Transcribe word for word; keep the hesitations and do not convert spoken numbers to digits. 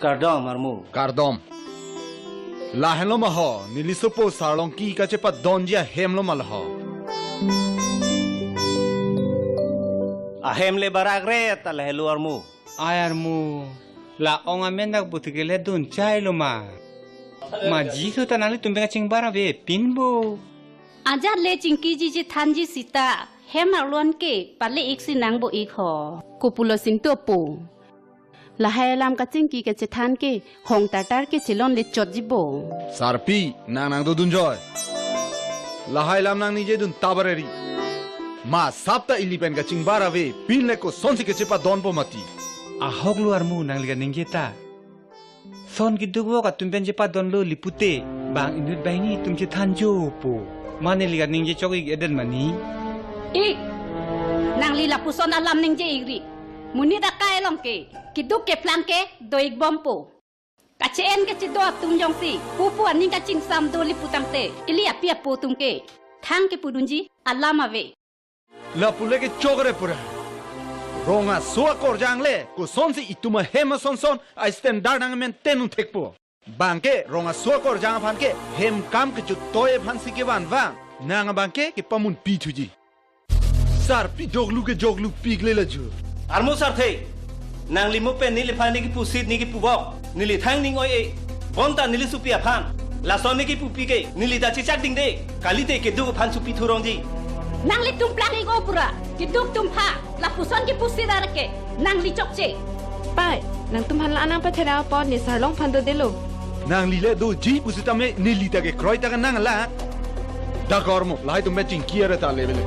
Kardom, armu. Kardom. Lahenlo ma ho, neli sopo Sarlongki kachepadonji ahem lo ma la ho. Ahem le barak re ta lahelo armu. Ai armu, la-ong amen dak pu thike le dun chai lo ma. Ma jisu ta nanglitum pen kachingbar avepin bo. Ajat le chingkiji chethanji sita, hem arlo-an ke pale-ik si nang bo-ik ho. Kopulo sintu apo. Lahai alam kachingki kachethan ke hong tartar ke chelon le chotji bo. Sarpi, nang nangdodun joi. Lahai alam nangningjedun tabareri. Ma sap ta ili pen kachingbar avepin le kosonsi kachepadonpo mati. Ahok lo armu nangli kaningje ta. Son keduk vok atum pen chepadonlo li pute, bang inut banghini atum chethanjo po. Mane li kaningje chok-ik-edet mani. Ik! Nangli lapuson alam ningje-ik ri. Monit akai along ke, keduk keplang ke do-ik bompo. Kache-en kachedo atum jongsi pupu aning kachingsam do li putangte, ili api apo atum ke thang kepudunji alam ave. Lapu le ke chokre pura. Rong aso akorjang le kosonsi itum ahem asonson a-standard nang maintain un thekpo. Bang ke rong aso akorjang aphan ke hem kam kechotoi aphansi kevan vang, nang abang ke kepamunpi thuji. Sarpi joklu ke joklu pik le laju. Armu sarthe, nangli mo pen neliphan ne kepusit ne kepuvok, neli thang ning oi-e. Bonta neli sopi aphan lason ne kepupi ke neli ta chechak dingde. Kalite keduk aphan sopi thurongji. Nanglitum plang-ik o pura, keduk atum aphan lapuson kepusit arke nangli chokche. Pai, nangtumphan la-an nangpathere apot ne Sarlong aphan dodelo. Nangli le doji pusitame neli ta kekroi ta kanang la. Dak armu, lahai atum pen chingki are ta le bele.